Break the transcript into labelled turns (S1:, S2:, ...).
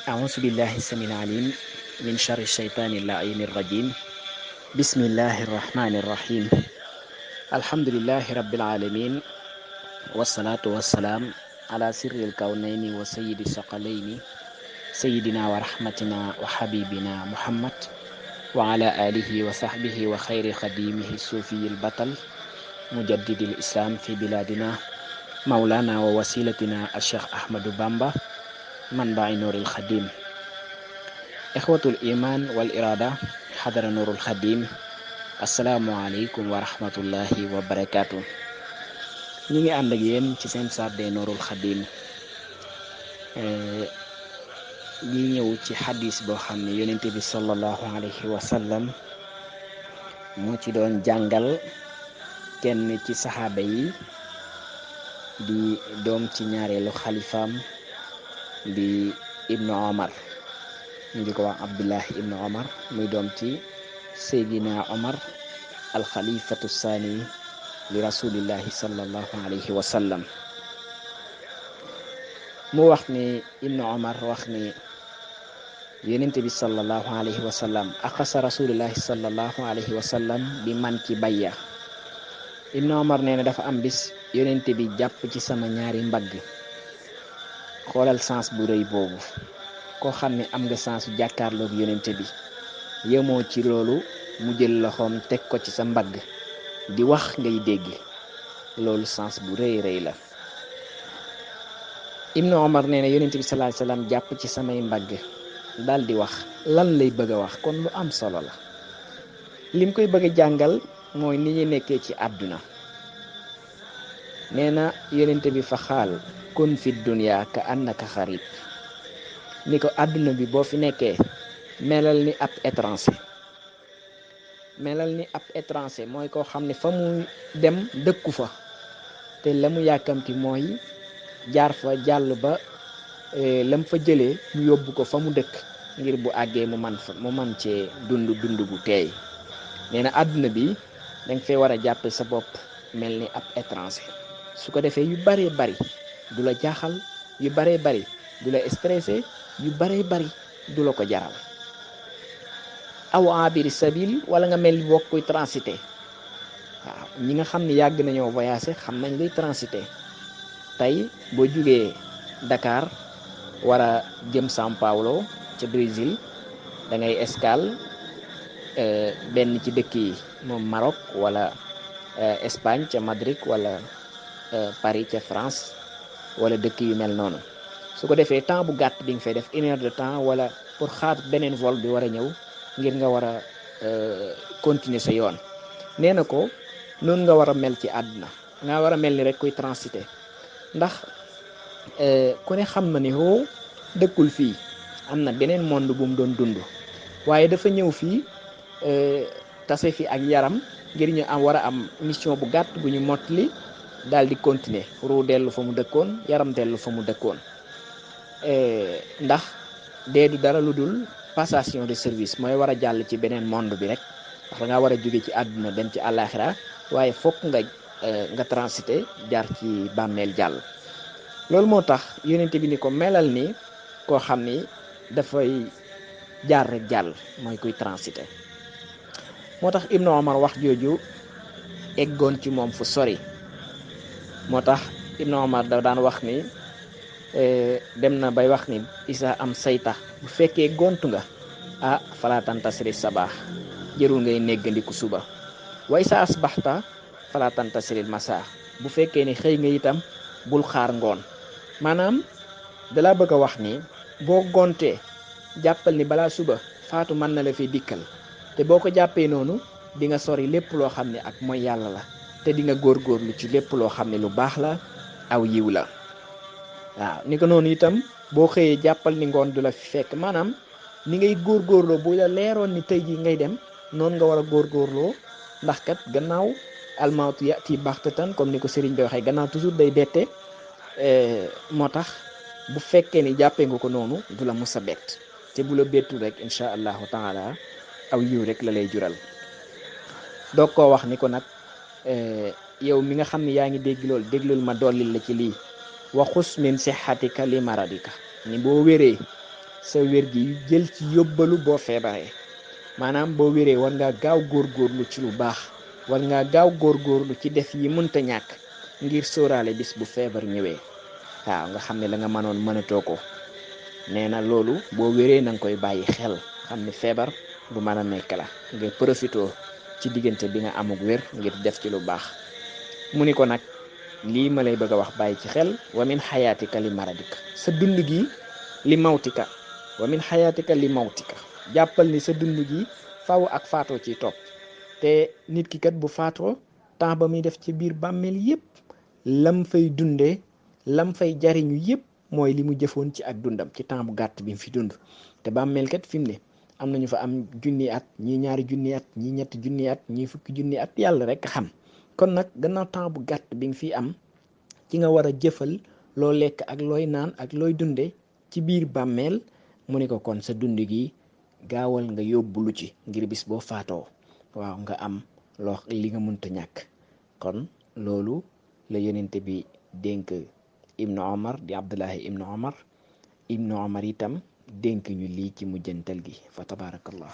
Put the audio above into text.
S1: أعوذ بالله السميع العليم من شر الشيطان اللعين الرجيم بسم الله الرحمن الرحيم الحمد لله رب العالمين والصلاة والسلام على سر الكونين وسيد الثقلين سيدنا ورحمتنا وحبيبنا محمد وعلى آله وصحبه وخير خديمه الصوفي البطل مجدد الإسلام في بلادنا مولانا ووسيلتنا الشيخ أحمد بامبا منبع نور الخديم إخوة الإيمان والإرادة حضر نور الخديم السلام عليكم ورحمة الله وبركاته ñi ngi ànd ak yéen ci seen sarde Nourul Khadim ñi ñëw ci xadis boo xam ne yonente bi sallallahu alayhi wa sallam moo ci doon jàngal kenn ci saxaaba yi di doom ci ñaareelu xalifaam di ibnu omar ñu di ko wax abdullahi ibnu omar muy doom ci seydina omar alxalifatu saani li rasulillahi sallallahu alayhi wa sallam mu wax ni ibnu omar wax ni yonent bi sallallahu alayhi wa sallam axasa rasulillahi sallallahu alayhi wa sallam bi man ki bayya ibnu omar nee na dafa am bis yonent bi jàpp ci sama ñaari mbagg xoolal sens bu rëy boobu koo xam ne am nga sensu jàkkaarloog yonent bi yemoo ci loolu mu jël loxoom teg ko ci sa mbagg di wax ngay dégg loolu sens bu rëy rëy la ibnu omar nee na yonent bi sallallahu alayhi wasallam jàpp ci samay mbagg daal di wax lan lay bëgg a wax kon lu am solo la lim koy bëgg a jàngal mooy ni ñu nekkee ci àdduna nee na yonent bi fa xaal kun fi dunya ka annaka xarib ni ko àdduna bi boo fi nekkee melal ni ab étranger mooy koo xam ne fa mu dem dëkku fa te la mu yàkkamti mooy jaar fa jàll ba lam fa jëlee mu yóbbu ko fa mu dëkk ngir bu àggee mu man cee dund gu teey nee na àdduna bi danga fee war a jàppe sa bopp mel ni ab étranger su ko defee yu baree bari du la jaaxal yu baree bari du la stressé yu baree bari du la ko jaral aw abiri sabil wala nga mel ni bokk kuy transité waaw ñi nga xam ne yàgg nañoo voyagé xam nañ luy transité tey boo jugee Dakar war a jëm São Paulo ca Brésil da ngay escale benn ci dëkk yi moom Maroc wala Espagne ca Madrid wala Paris ca France wala dëkk yu mel noonu su ko defee temps bu gàtt bi nga fay def 1 heure de temps wala pour xaar beneen vol bi war a ñëw ngir nga war a continuer sa yoon nee na ko noonu nga war a mel ci àdduna nga war a mel ni rek kuy transité ndax ku ne xam na ni hoo dëkkul fii am na beneen monde bu mu doon dund waaye dafa ñëw fii tase fi ak yaram ngir ñu war a am mission bu gàtt bu ñu mottali daal di continuer ru dellu fa mu dëkkoon yaram dellu fa mu dëkkoon ndax dee du dara lu dul passation de service mooy war a jàll ci beneen monde bi rek ndax da ngaa war a jóge ci àdduna dem ci àllaaxira waaye fokk nga transité jaar ci bàmmeel jàll loolu moo tax yonent bi ni ko melal ni koo xam ni dafay jaar rek jàll mooy kuy transité moo tax Ibnu Omar wax jooju eggoon ci moom fu sori moo tax Ibnu Omar da daan wax ni dem na bay wax ni isa am sayta bu fekkee gontu nga falatan tasri sabaax jërul ngay néggandiku suba wa isa asbaxta falatan tasril masa bu fekkee ni xëy nga itam bul xaar ngoon maanaam dalaa bëgg a wax ni boo gontee jàppal ni balaa suba faatu mën na la fi dikkal te boo ko jàppee noonu di nga sori lépp loo xam ne ak mooy yàlla la te di nga góorgóorlu ci lépp loo xam ne lu baax la aw yiw la waaw ni ko noonu itam boo xëyee jàppal ni ngoon du la fi fekk maanaam ni ngay góorgóorloo bu la leeroon ni tey ji ngay dem noonu nga war a góorgóorloo ndax kat gannaaw almawtu yati baxtatan comme ni ko sëriñ bi waxee gannaaw toujours day bette moo tax bu fekkee ni jàppee nga ko noonu du la mos a bett te bu la bettul rek incha allahu taala aw yiw rek la lay jural doog koo wax ni ko nag yow mi nga xam ne yaa ngi dégg loolu déglul ma dollil la ci lii waxus min sixatika li maradika ni boo wéree sa wér gi jël ci yóbbalu boo feebaree maanaam boo wéree war ngaa gaaw góorgóorlu ci lu baax war ngaa gaaw góorgóorlu ci def yi mënta ñàkk ngir sóoraale bis bu feebar ñëwee waaw nga xam ne la nga mënoon mënatoo ko nee na loolu boo wéree na nga koy bàyyi xel xam ne feebar lu mën a nekk la nga profitoo ci diggante bi nga amuk wér ngir def ci lu baax mu ni ko nag lii ma lay bëgg a wax bàyyi ci xel wa min xayaatika li maradik sa dund gi li mawtika wa min xayaatika li mawtika jàppal ni sa dund gi faw ak faatoo ci topp te nit ki kat bu faatoo temps ba muy def ci biir bàmmeel yépp lam fay dundee lam fay jariñu yépp mooy li mu jëfoon ci ak dundam ci temps bu gàtt bi mu fi dund te bàmmeel kat fi mu ne am nañu fa am junni at ñii ñaari junni at ñii ñetti junni at ñii fukki junni at yàlla rek xam kon nag gannaaw temps bu gàtt bi nga fi am ci nga war a jëfal loo lekk ak looy naan ak looy dunde ci biir bàmmeel mu ne ko kon sa dund gi gaawal nga yóbbulu ci ngir bis boo faatoo waaw nga am loo li nga mënta ñàkk kon loolu la yonente bi dénk ibnu omar di abdullahi ibnu omar itam dénk ñu lii ci mujjantal gi fa tabarakallah